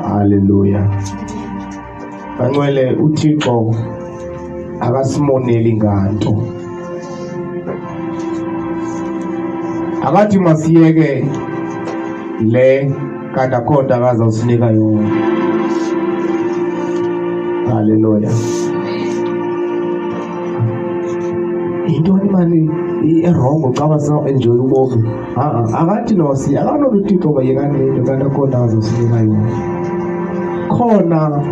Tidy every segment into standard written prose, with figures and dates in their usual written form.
Haleluya. Bangcwele, uThixo akasimoneli nganto. Akathi masiyeke le kanti akho nto akazawusinika yona. Haleluya. Yintoni mani erongo xa basa-enjoy ubomi? A-a, akathi nosi akanolu uThixo bayekani le nto kanti akho nto akazawusinika yona. Khona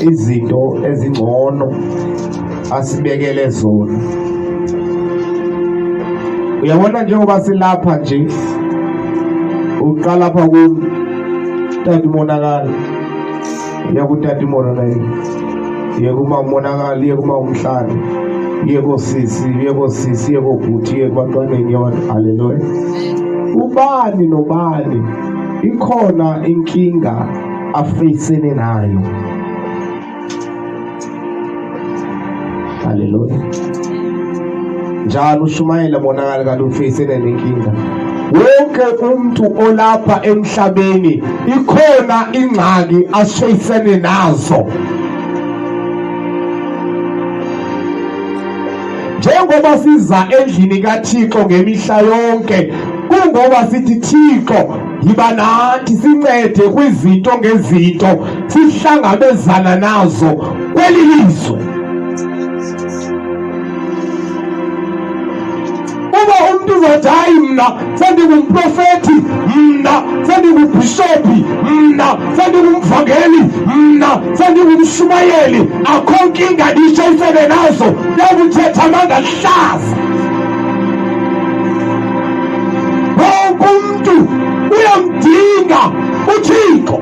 izinto ezingcono asibekele zona. Uyabona njengoba silapha nje uqala apha kum tata umonakalo uya kutata umonakalo iye kuma umonakalo iye kuma umhlali iye koosisi iye koosisi iye koobhuti iye kubantwaneni yabantu. Haleluya. Ubani nobani ikhona inkinga afeyisene nayo. Haleluya. Njalo ushumayela bonakala kanti ufeyisene nenkinga. Wonke umuntu olapha emhlabeni ikhona ingxaki asfeyisene nazo. Njengoba siza endlini kaThixo ngemihla yonke, kungoba sithi Thixo yiba nathi, sincede kwizinto ngezinto sihlangabezana nazo kweli lizwe. Uba umntu uzothi hayi mna sendingumprofethi, mna sendingubhishophi, mna sendingumvangeli, mna sendingumshumayeli, akho nkinga ndiyitshayisene nazo, ndiyakuthetha amanga luhlaza. Wonke umntu uyamdinga uThixo,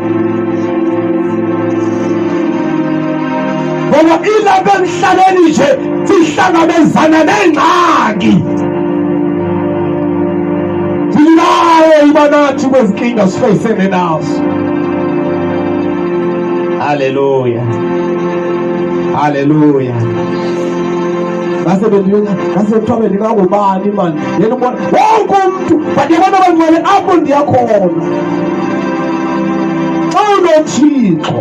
ngoba ilapha emhlabeni nje sihlangabezana neengxaki. Sinawo iba nathi kwezi nkinga sifeyisene nazo. Haleluya, haleluya. Ngase bendinga ngase kuthiwa bendingangubani mani yena ubona wonke umntu, but yabona abangcwele apho ndiya khona. Xa unoThixo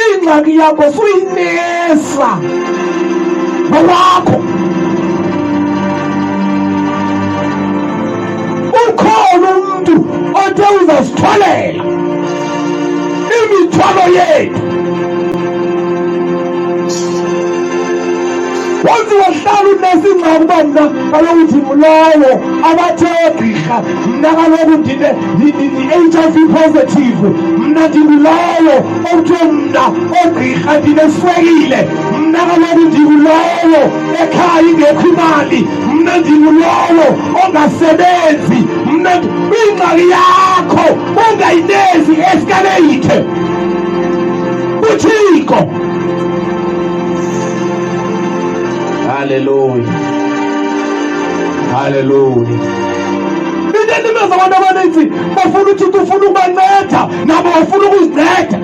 ingxaki yakho suyinesa ngokwakho. Ukhona umntu othe uzasithwalela imithwalo yethu. Waze wahlala unesi ingxaki uba mna kaloku ndimlowo abathe oogqirha, mna kaloku ndine-HIV positive, mna ndingulowo okuthiwe mna oogqirha ndineswekile, mna kaloku ndingulowo ekhaya ingekho imali, mna ndingulowo ongasebenzi, mna ingxaki yakho ungayinezi eskaleyithe kuThixo. Haleluya, haleluya. Into endimenza abantu abaninzi bafuna uThixo, ufuna ukubanceda, nabo bafuna ukuzinceda.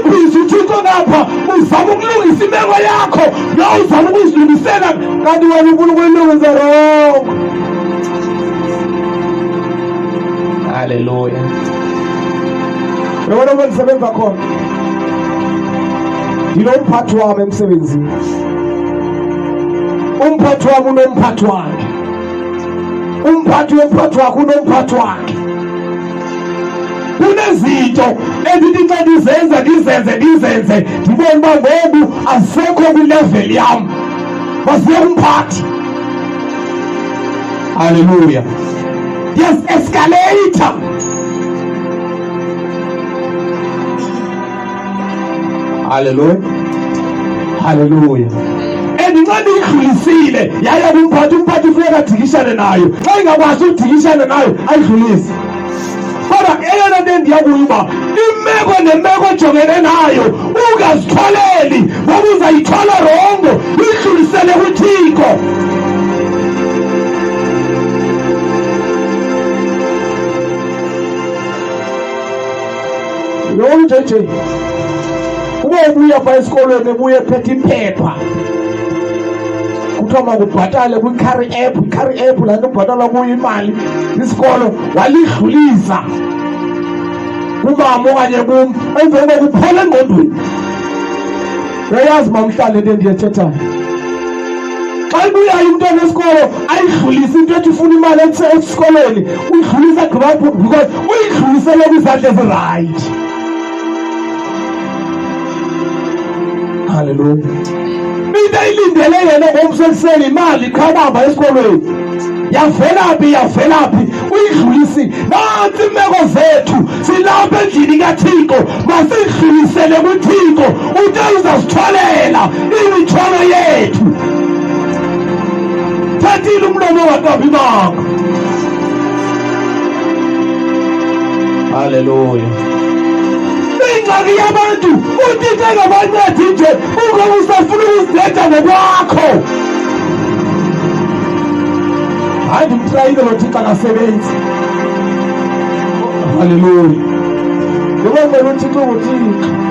Ubhizi uThixo ngapha uzama ukulungisa imeko yakho, nawe uzama ukuzilungisela, kanti wena ufuna ukuyilungisa rongo. Haleluya. Uyabona uba ndisebenza khona, ndinomphathi wam emsebenzini, umphathi wam unomphathi wakhe, umphathi womphathi wakhe unomphathi wakhe. Kunezinto endithi xa ndizenza ndizenze ndizenze ndibone uba ngoku azisekho kwilevel yam, masiye kumphathi. Haleluya. Yes, escalator. Haleluya, haleluya. And nxa ndiyidlulisile yaya kumphathi, umphathi funeka adikishane nayo. Xa ingakwazi udikishana nayo ayidlulise. Kodwa eyona nto endiya kuyo uba imeko nemeko ojongene nayo ungazithwaleli, ngoba uzayithwala rongo, uyidlulisele kuThixo. Lo JJ uba ubuya pha esikolweni ebuye ephethe iphepha. Kuthiwa makubhatale kwi-carry app, i-carry app laa nto kubhatalwa kuyo imali isikolo, walidlulisa kumama okanye kum. Emveni koko uphola engqondweni. Uyayazi mamhlali le nto endiyethethayo. Xa ibuyayo umntwana esikolo ayidlulise into ethi ufuna imali esikolweni, uyidlulisa gqiba because uyidlulisele kwizandla ezirayithi. Haleluya. Into ayilindele yena ngomso ekuseni imali qha ubamba esikolweni. Yavela phi, yavela phi? Uyidlulisile. Nantsi imeko zethu, silapha endlini kaThixo, masiyidlulisele kuThixo. Uthe uzasithwalela imithwalo yethu. Thathile umlomo waqamba ibanga. Haleluya. Ingxaki yabantu uThixo engabancedi nje ungoba usafuna ukuzinceda ngokwakho. Hayi, ndimtrayile lo Thixo akasebenzi. Haleluya. Ngoba ngicela uThixo nguThixo.